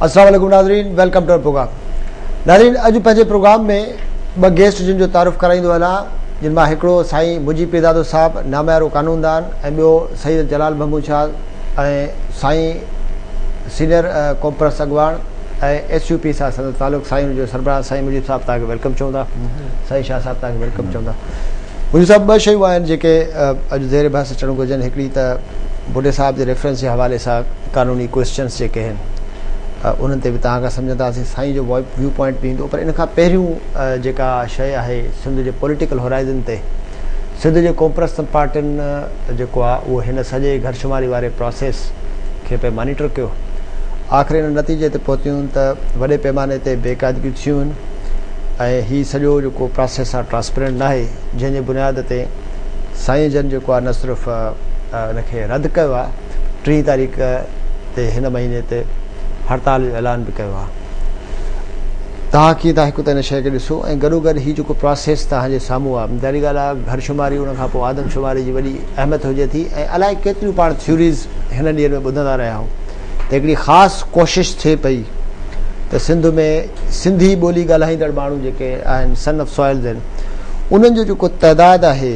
السلام عليڪم ناظرين welcome to programme ناظرين اڄ پنهنجي پروگرام ۾ ٻه گيسٽ جن جو تعارف ڪرائيندو هلان جن مان هڪڙو سائين مجيب پيرزادو صاحب ناميارو قانوندان ۽ ٻيو سيد جلال محمود شاهه ۽ سائين سينئر قومپرست اڳواڻ ۽ ايس يو پي سان سندس تعلق سائين جو سربراهه سائين مجيب صاحب توهان کي welcome چئون ٿا سائين شاهه صاحب توهان کي welcome چئون ٿا مجيب صاحب ٻه شيون آهن جيڪي اڄ زير بحث اچڻ گهرجن هڪڙي ته ڀٽي صاحب جي ريفرنس جي حوالي سان قانوني ڪويسچنس جيڪي آهن انهن تي به توهان کان سمجهنداسين سائين جو ويو پوائنٽ به ايندو پر ان کان پهريون جيڪا شيء آهي سنڌ جي پوليٽيڪل هورائزن تي سنڌ جي قومپرست پارٽين جيڪو آهي اهو هن سڄي گهر شماري واري پراسيس کي پئي مانيٽر ڪيو. آخر ان نتيجي تي پهتيون ته وڏي پيماني تي بي قاعدگيون ٿيون آهن ۽ هي سڄو جيڪو پراسيس آهي ٽرانسپيرنٽ ناهي جنهن جي بنياد تي سائين جن جيڪو آهي نه صرف ان کي رد ڪيو آهي 30 تاريخ تي هن مهيني تي هڙتال جو اعلان به ڪيو آهي. توهان ڪيئن ٿا هڪ ته ان شيء کي ڏسو ۽ گڏوگڏ هي جيڪو پراسيس توهان جي سامهون آهي ظاهري ڳالهه آهي گهر شماري ان کان پوء آدم شماري جي وڏي اهميت هجي ٿي ۽ الائي ڪيتريون پاڻ ٿيوريز هنن ڏينهن ۾ ٻڌندا رهيا آهيون ته هڪڙي خاص ڪوشش ٿئي پئي ته سنڌ ۾ سنڌي ٻولي ڳالهائيندڙ ماڻهو جيڪي آهن سن آف سوائلز آهن انهن جو جيڪو تعداد آهي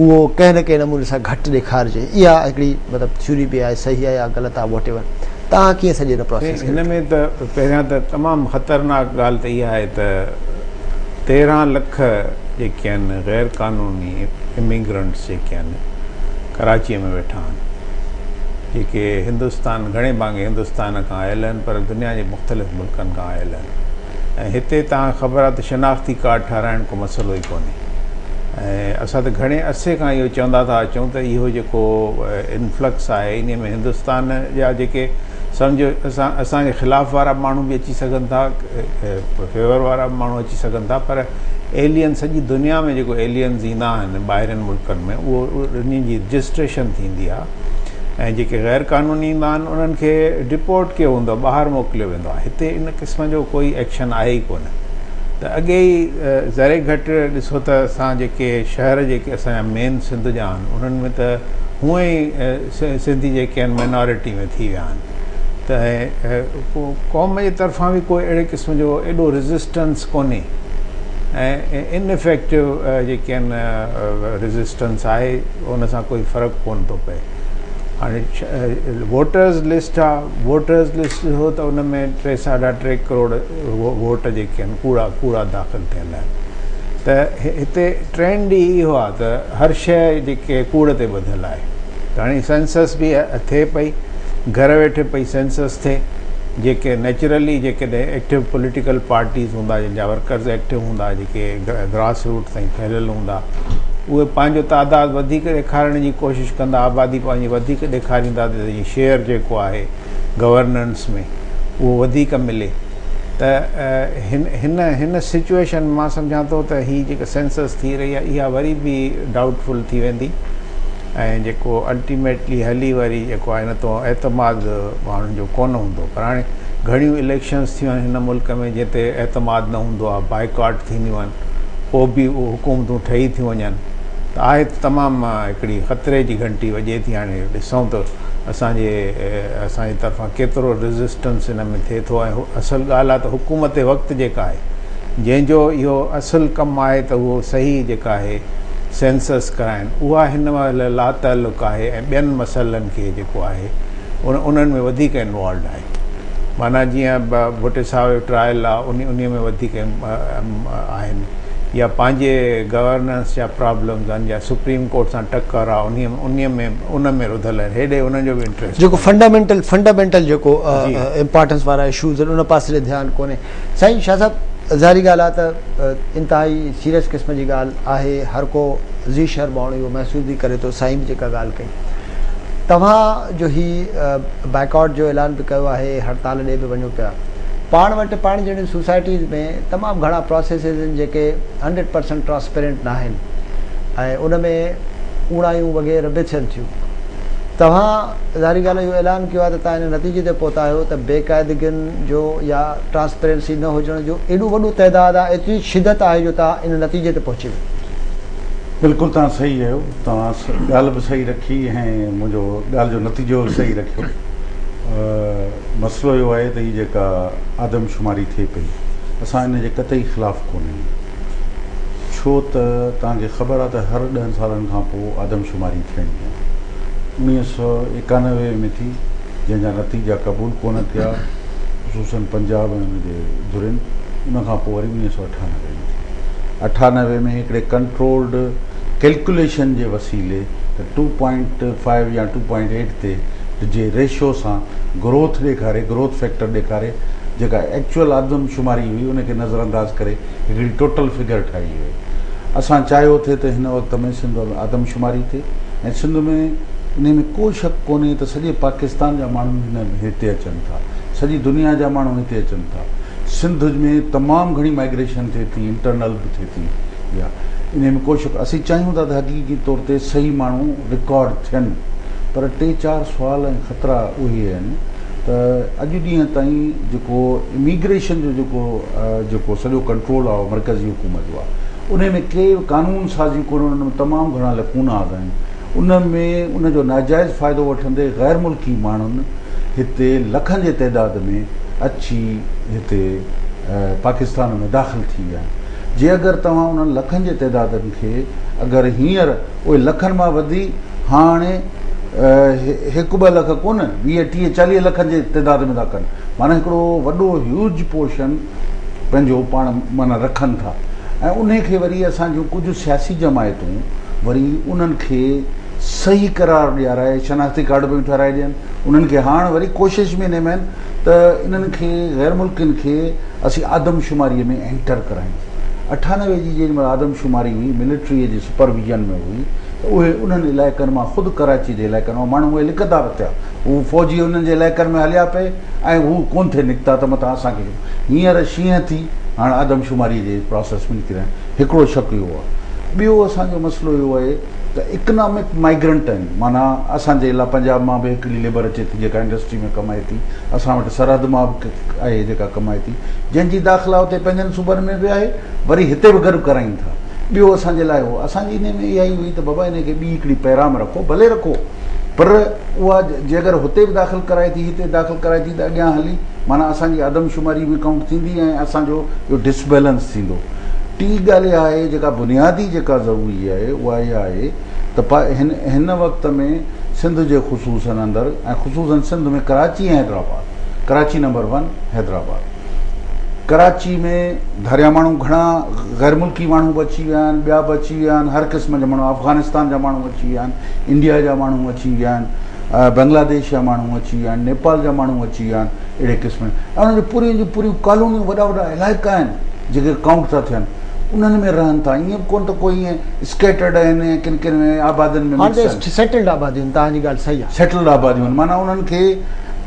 اهو ڪنهن نه ڪنهن نموني سان گهٽ ڏيکارجي اها هڪڙي مطلب ٿيوري به آهي صحيح آهي يا غلط آهي واٽ ايور توهان ڪيئن سڄي ان پراسيس کي هن ۾ ته پهريان ته تمام خطرناڪ ڳالهه ته اها آهي ته 13 لک جيڪي آهن غير قانوني اميگرنٽس جيڪي آهن ڪراچيء ۾ ويٺا آهن جيڪي هندستان گهڻي ڀاڱي هندستان کان آيل آهن پر دنيا جي مختلف ملڪن کان آيل آهن ۽ هتي توهان کي خبر آهي ته شناختي ڪارڊ ٺهرائڻ ڪو مسئلو ئي ڪونهي ۽ اسان ته گهڻي عرصي کان اهو چوندا ٿا اچون ته اهو جيڪو انفلڪس آهي انهي ۾ هندستان جا جيڪي سمجهو اسان اسان جي خلاف وارا ماڻهو به اچي سگهن ٿا فيور وارا به ماڻهو اچي سگهن ٿا پر ايلين سڄي دنيا ۾ جيڪو ايلينز ايندا آهن ٻاهرين ملڪن ۾ اهو انهي جي رجسٽريشن ٿيندي آهي ۽ جيڪي غير قانوني ايندا آهن انهن کي ڊپورٽ ڪيو ويندو آهي ٻاهر موڪليو ويندو آهي هتي ان قسم جو ڪوئي ايڪشن آهي ئي ڪونه ته اڳي ئي ذري گهٽ ڏسو ته اسان جيڪي شهر جيڪي اسان جا مين سنڌ جا آهن انهن ۾ ته هونئن ئي سنڌي جيڪي آهن مائنارٽي ۾ ٿي ويا آهن ته قوم جي طرفان به ڪوئي اهڙي قسم جو ايڏو ريزسٽنس ڪونهي ۽ ان افيڪٽو جيڪي آهن ريزسٽنس آهي ان سان ڪوئي فرق ڪونه ٿو پئي هاڻي ووٽرز لسٽ آ ووٽرز لسٽ ڏسو ته ان ۾ ٽي ساڍا ٽي ڪروڙ ووٽ جيڪي آهن ڪوڙا ڪوڙا داخل ٿيل آهن ته هتي ٽرينڊ ئي اهو آ ته هر شيء جيڪي ڪوڙ تي ٻڌل آهي ته هاڻي سينسس به ٿئي پئي گهر ويٺي پئي سينسس ٿئي جيڪي نيچرلي جيڪڏهن ايڪٽو پوليٽيڪل پارٽيز هوندا جن جا ورڪرز ايڪٽو هوندا جيڪي گراس روٽ تائين ڦهليل هوندا اهي پنهنجو تعداد وڌيڪ ڏيکارڻ جي ڪوشش ڪندا آبادي پنهنجي وڌيڪ ڏيکاريندا ته جيئن شيئر جيڪو آهي گورننس ۾ اهو وڌيڪ ملي ته هن هن هن سچوئيشن مان سمجهان ٿو ته هي جيڪا سينسس ٿي رهي آهي اها وري به ڊائوٽ فل ٿي ويندي ۽ جيڪو الٽيميٽلي هلي وري جيڪو آهي ان تي اعتماد ماڻهن جو ڪونه هوندو پر هاڻي گهڻيون اليڪشنس ٿيون آهن هن ملڪ ۾ جنهن تي اعتماد نه هوندو آهي بائيڪاٽ ٿينديون آهن پوء به اهي حڪومتون ٺهي ٿيون وڃن ته آهي ته تمام هڪڙي خطري جي گهنٽي وڄي ٿي هاڻي ڏسون ته اسان جي اسان جي طرفان ڪيترو ريزسٽنس ان ۾ ٿئي ٿو ۽ اصل ڳالهه آهي ته حڪومت وقت جيڪا آهي جنهن جو اهو اصل ڪم آهي ته اهو صحيح جيڪا آهي سينسس ڪرائن اها هن مهل لاتعلق آهي ۽ ٻين مسئلن کي جيڪو آهي انهن ۾ وڌيڪ انوالوڊ آهي معنيٰ جيئن ڀٽي صاحب جو ٽرائل آ انهي ۾ وڌيڪ آهن يا پنهنجي گورننس جا پرابلمز آهن يا سپريم ڪورٽ سان ٽڪر آ انهي ۾ ان ۾ رڌل آهن هيڏي انهن جو به انٽريسٽ جيڪو فنڊامينٽل فنڊامينٽل جيڪو امپارٽنس وارا اشوز آهن ان پاسي ڏي ڌيان ڪونهي سائين شاهه صاحب ظاهري ڳالهه آهي ته انتهائي سيريس قسم جي ڳالهه آهي هر ڪو ذي شعور ماڻهو اهو محسوس به ڪري ٿو سائين به جيڪا ڳالهه ڪئي توهان جو هي بائيڪاٽ جو اعلان به ڪيو آهي هڙتال ڏي به وڃو پيا پاڻ وٽ پاڻ جهڙين سوسائٽيز ۾ تمام گهڻا پراسيسز آهن جيڪي 100% ٽرانسپيرنٽ ناهن ۽ ان ۾ اوڻايون وغيره به ٿين ٿيون توهان ظاهري ڳالهه اهو اعلان ڪيو آهي ته توهان ان نتيجي تي پهتا آهيو ته بي قاعدگين جو يا ٽرانسپيرنسي نه هجڻ جو ايڏو وڏو تعداد آهي ايتري شدت آهي جو توهان ان نتيجي تي پهچي ويو. بلڪل توهان صحيح آهيو توهان ڳالهه به صحيح رکي ۽ منهنجو ڳالهه جو نتيجو به صحيح رکيو. مسئلو اهو آهي ته هي جيڪا آدمشماري ٿئي پئي اسان ان جي قطعي خلاف ڪونه آهيون ڇو ته توهان کي خبر آهي ته هر ڏهن سالن کان پوء آدمشماري ٿيڻي آهي. 1991 ۾ ٿي جنهن جا نتيجا قبول ڪونه ٿيا خصوصن پنجاب ۽ ان جي ڌرين ان کان پوء وري 1998 ۾ ٿي. 98 ۾ هڪڙي ڪنٽرولڊ ڪيلڪوليشن جي وسيلي ته ٽو پوائنٽ فائيو يا ٽو پوائنٽ ايٽ تي جي ريشو سان گروٿ ڏيکاري، گروٿ فيڪٽر ڏيکاري، جيڪا ايڪچوئل آدمشماري هئي ان کي نظرانداز ڪري هڪڙي ٽوٽل فگر ٺاهي وئي. اسان چاهيو ٿي ته هن وقت ۾ سنڌ ۾ آدمشماري ٿئي ۽ سنڌ ۾ انهي ۾ ڪو شڪ ڪونهي ته سڄي پاڪستان جا ماڻهو هن هتي اچن ٿا، سڄي دنيا جا ماڻهو هتي اچن ٿا. سنڌ ۾ تمام گهڻي مائگريشن ٿئي ٿي، انٽرنل به ٿئي ٿي يا انهي ۾ ڪو شڪ اسين چاهيون ٿا ته حقيقي طور تي صحيح ماڻهو رڪارڊ ٿين پر ٽي چار سوال ۽ خطرا اهي آهن ته اڄ ڏينهن تائين جيڪو اميگريشن جو جيڪو جيڪو سڄو ڪنٽرول آهي مرڪزي حڪومت جو آهي انهي ۾ ڪي به قانون سازي ڪونهن ان ۾ تمام گهڻا لڪوناز آهن ان ۾ ان جو ناجائز فائدو وٺندي غير ملڪي ماڻهن هتي لکن جي تعداد ۾ اچي هتي پاڪستان ۾ داخل ٿي ويا آهن جي اگر توهان انهن لکن جي تعدادن کي اگر هينئر اهي لکن مان وڌي هاڻي هڪ ٻه لک ڪونه 20 30 40 لکن جي تعداد ۾ ٿا ڪن معنيٰ هڪڙو وڏو هيوج پورشن پنهنجو پاڻ معنيٰ رکن ٿا ۽ انهي کي وري اسان جون ڪجهه سياسي جماعتون وري انهن کي صحيح قرار ڏيارائي شناختي ڪارڊ پيون ٺهرائي ڏين انهن کي هاڻ وري ڪوشش ۾ انهي ۾ آهن ته انهن کي غير ملڪين کي اسين آدمشماريء ۾ اينٽر ڪرايون. 98 جي جيڏي مهل آدمشماري هئي، ملٽريء جي سپرويزن ۾ هئي ته اهي انهن علائقن مان خود ڪراچيء جي علائقن مان ماڻهو اهي لڪندا به ٿيا. هو فوجي انهن جي علائقن ۾ هليا پئي ۽ هو ڪونه ٿي نڪتا ته متان اسان کي هينئر شينهن ٿي هاڻ آدمشماريء جي پراسيس ۾ نڪري آيا آهن. هڪڙو شڪ اهو آهي. ٻيو اسان جو مسئلو اهو آهي ته اڪنامڪ مائگرنٽ آهن معنيٰ اسان جي لا پنجاب مان به هڪڙي ليبر اچي ٿي جيڪا انڊسٽري ۾ ڪمائي ٿي. اسان وٽ سرحد مان به آهي جيڪا ڪمائي ٿي، جنهن جي داخلا اتي پنهنجن صوبن ۾ به آهي، وري هتي به گڏ ڪرائين ٿا. ٻيو اسان جي لاء هو، اسان جي انهي ۾ اها ئي هئي ته بابا انهي کي ٻي هڪڙي پيرام رکو، ڀلي رکو، پر اها جي اگر هتي به داخل ڪرائي ٿي، هتي داخل ڪرائي ٿي ته اڳيان هلي معنيٰ اسان جي آدمشماري به ڪائونٽ ٿيندي ۽ اسان جو اهو ڊسبيلنس ٿيندو. ٽين ڳالهه اها آهي جيڪا بنيادي جيڪا ضروري آهي اها اها آهي ته هن وقت ۾ سنڌ جي خصوصن اندر ۽ خصوصن سنڌ ۾ ڪراچي ۽ حيدرآباد، ڪراچي نمبر ون، حيدرآباد، ڪراچي ۾ ڌاريا ماڻهو گهڻا غير ملڪي ماڻهو به اچي ويا آهن، ٻيا به اچي ويا آهن، هر قسم جا ماڻهو افغانستان جا ماڻهو اچي ويا آهن، انڊيا جا ماڻهو اچي ويا آهن، بنگلاديش جا ماڻهو اچي ويا آهن، نيپال جا ماڻهو اچي ويا آهن، اهڙي قسم ۽ انهن جون پوريون جون پوريون ڪالونيون وڏا وڏا علائقا آهن جيڪي ڪائونٽ ٿا ٿين. انهن ۾ رهن ٿا ائين به ڪونه ته ڪو ائين اسڪيٽرڊ آهن ۽ ڪن ڪن ۾ آبادين ۾ هاڻ مڪس آهن. ته سيٽلڊ آباديون آهن توهان جي ڳالهه صحيح آهي. سيٽلڊ آباديون آهن معنيٰ انهن کي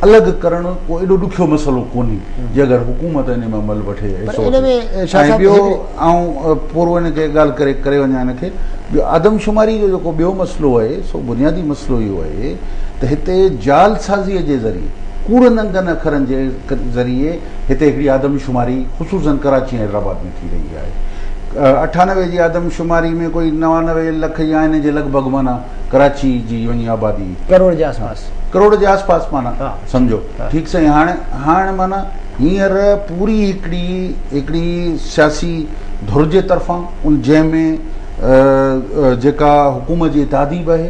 الڳ ڪرڻ ڪو ايڏو ڏکيو مسئلو ڪونهي جي اگر حڪومت ان ۾ عمل وٺي پر حصو ان وٺي ۾ شاهه ۽ صاحب ٻيو هڪڙي آئون پورو ان کي ڳالهه ڪري ڪري وڃان ان کي ٻيو آدمشماري جو جيڪو ٻيو مسئلو آهي سو بنيادي مسئلو اهو آهي ته هتي جعلسازي جي ذريعي ڪوڙن انگن اکرن جي ذريعي هتي هڪڙي آدمشماري خصوصاً ڪراچي ۽ حيدرآباد ۾ ٿي رهي آهي. 98 جي آدمشماري ۾ ڪوئي 99 لک يا ان جي لڳ ڀڳ معنيٰ ڪراچي جي وڃي آبادي ڪروڙ جي آس پاس. ڪروڙ جي آس پاس معنيٰ سمجهو ٺيڪ سائين هاڻي هاڻ معنيٰ هينئر پوري هڪڙي هڪڙي سياسي ڌر جي طرفان ان جنهن ۾ جيڪا حڪومت جي اتحادي به آهي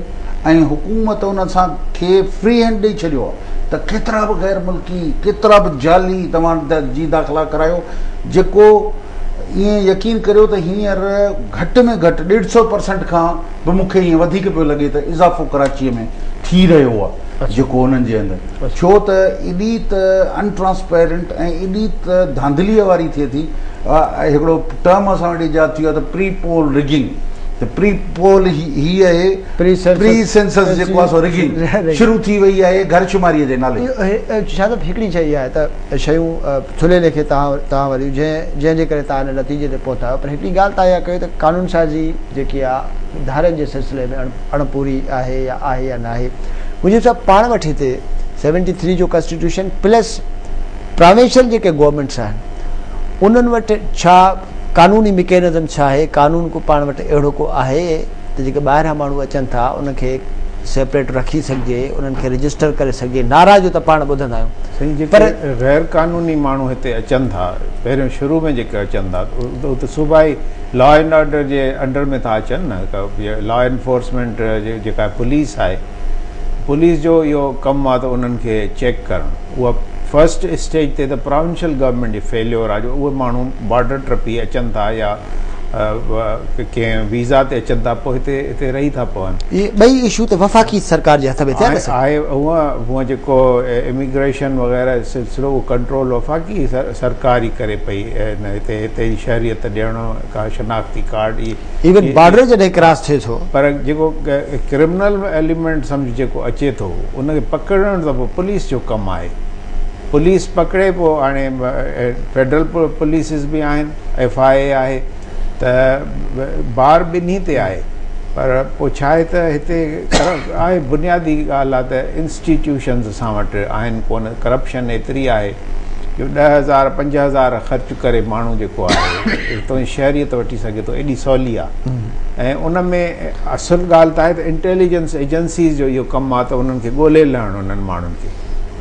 ۽ حڪومت ان سان کي فري هينڊ ڏئي ڇڏيو آهي ته ڪيترا به غير ملڪي، ڪيترا به جعلي توهان جي داخلا ڪرايو، جيڪو ائين يقين ڪريو ته هينئر گهٽ ۾ گهٽ ڏيڍ سئو پرسنٽ کان به مون کي ائين وڌيڪ پيو لڳي ته اضافو ڪراچيء ۾ ٿي رهيو آهي جيڪو انهن جي اندر ڇو ته ايڏي ته ان ٽرانسپيرنٽ ۽ ايڏي ته ڌانڌليء واري ٿئي ٿي. هڪڙو ٽرم اسان وٽ ايجاد ٿي ويو آهي ته پري پول رگنگ ته پري پول هي آهي پري سينسس جيڪو آهي سو رگنگ شروع ٿي وئي آهي گهر شماري جي نالي. شاهه صاحب هڪڙي شيء اها آهي ته شيون ٿلهي ليکي توهان توهان وريون جنهن جنهن جي ڪري توهان ان نتيجي تي پهتا آهيو پر هڪڙي ڳالهه توهان اها ڪئي ته قانون سازي جيڪي آهي ڌارين جي سلسلي ۾ اڻ اڻپوري آهي يا آهي يا ناهي مجيب صاحب پاڻ وٽ هتي سيونٽي ٿري جو ڪانسٽيٽيوشن پلس پراونشل جيڪي گورنمينٽس آهن انهن وٽ ڇا قانوني مڪينزم ڇا آهي قانون ڪو پاڻ وٽ اهڙو ڪو آهي ته جيڪي ٻاهريان ماڻهو اچن ٿا ان کي سيپريٽ رکي سگهجي، انهن کي رجسٽر ڪري سگهجي؟ نارا جو ته پاڻ ٻڌندا آهيون. سائين جيڪي غير قانوني ماڻهو هتي اچن ٿا، پهريون شروع ۾ جيڪي اچن ٿا اتي صوبائي لا اينڊ آرڊر جي انڊر ۾ ٿا اچن نه، لا انفورسمينٽ جيڪا پوليس آهي، پوليس جو اهو ڪم آهي ته انهن کي چيڪ ڪرڻ. اها فرسٽ اسٽيج تي ته پراونشل گورنمينٽ جي فيليور آهي جو اهي ماڻهو بارڊر ٽپي اچن ٿا يا ڪنهن ويزا تي اچن ٿا پوء هتي هتي رهي ٿا پون. اهي ٻئي اشو ته وفاقي سرڪار جي هٿ ۾ ٿيا نه سائين. آهي هونء جيڪو اميگريشن وغيره سلسلو اهو ڪنٽرول وفاقي سرڪار ئي ڪري پئي، هتي هتي جي شهريت ڏيڻ، ڪا شناختي ڪارڊ اهي. ايون بارڊر جڏهن ڪراس ٿئي ٿو. پر جيڪو ڪرمنل ايليمينٽ سمجهه جيڪو اچي ٿو ان کي پڪڙڻ ته پوء پوليس جو ڪم آهي. پوليس پڪڙي پوء هاڻي فيڊرل پوليسز به آهن، ايف I اي آهي ته بار ٻنهي تي آهي پر پوء ڇا آهي ته هتي آهي بنيادي ڳالهه آهي ته انسٽيٽيوشنز اسان وٽ آهن ڪونه، ڪرپشن ايتري آهي جو 10,000 5,000 خرچ ڪري ماڻهو جيڪو آهي هتان جي شهريت وٺي سگهي ٿو، ايڏي سولي آهي. ۽ ان ۾ اصل ڳالهه ته آهي ته انٽيليجنس ايجنسيز جو اهو ڪم آهي ته انهن کي ڳولي لهڻ انهن ماڻهن کي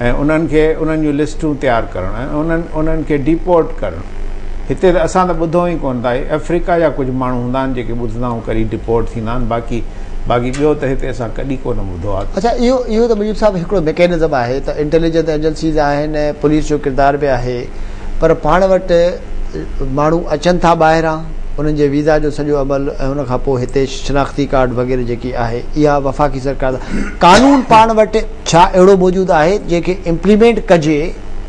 ۽ انهن کي انهن جون لسٽون تيار ڪرڻ ۽ انهن انهن کي ڊيپورٽ ڪرڻ. هتي ته اسان ته ٻڌو ئي ڪونه ٿا. افريقا جا ڪجهه ماڻهو هوندا آهن جيڪي ٻڌندا آهيون ڪڏهن ڊيپورٽ ٿيندا آهن، باقي باقي ٻيو ته هتي اسان ڪڏهن ڪونه ٻڌو آهي. اڇا اهو اهو ته مجيب صاحب هڪڙو ميڪينزم آهي ته انٽيليجنس ايجنسيز آهن پوليس جو ڪردار به آهي پر پاڻ وٽ ماڻهو اچن ٿا ٻاهران انهن جي ويزا جو سڄو عمل ۽ ان کان پوء هتي شناختي ڪارڊ وغيره جيڪي آهي اها وفاقي سرڪار قانون پاڻ وٽ ڇا اهڙو موجود آهي جنهن کي امپليمينٽ ڪجي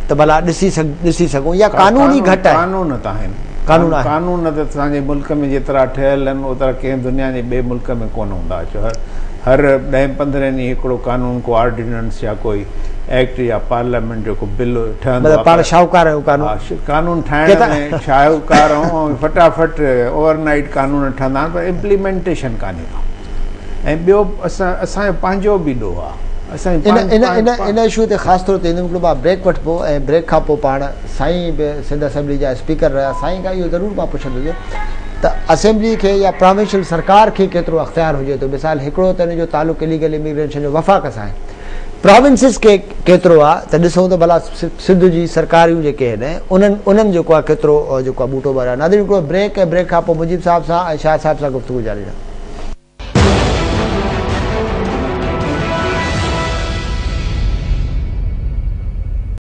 ته ڀلا ڏسي ڏسي سگهون يا قانون ئي گهٽ آهي؟ قانون ته آهن. قانون آهن. قانون ته اسان جي ملڪ ۾ جيترا ٺهيل آهن اوترا ڪنهن دنيا جي ٻئي ملڪ ۾ ڪونه هوندا. ڇو هر هر ڏهين پندرهين ڏينهن هڪڙو قانون ڪو آرڊيننس يا ڪوئي ايڪٽ يا پارليامينٽ جو ڪو بل ٺهندو مطلب پاڻ شاهوڪار آهيون قانون قانون ٺاهڻ ۾ شاهوڪار آهيون ۽ فٽافٽ اوور نائيٽ قانون ٺهندا آهن پر امپليمينٽيشن ڪانهي ڪا. ۽ ٻيو اسان اسان جو پنهنجو به ڏوهه آهي. اسان ان ان ان ان اشو تي خاص طور تي ايندم. هڪڙو مان بريڪ وٺبو ۽ بريڪ کان پوء پاڻ سائين به سنڌ اسيمبلي جا اسپيڪر رهيا، سائين کان اهو ضرور مان پڇندس ته اسيمبلي کي يا پراونشل سرڪار کي ڪيترو اختيار هجي ٿو. مثال هڪڙو ته ان جو تعلق اليگل اميگريشن جو وفاق سان آهي، پراونسز کي ڪيترو آهي ته ڏسون ته ڀلا سنڌ جي سرڪاريون جيڪي آهن انهن انهن جيڪو آهي ڪيترو جيڪو آهي ٻوٽو ٻاريو آهي. ناظرين هڪڙو بريڪ ۽ بريڪ کان پوء مجيب صاحب سان ۽ شاهه صاحب سان گفتگو جاري رهندي.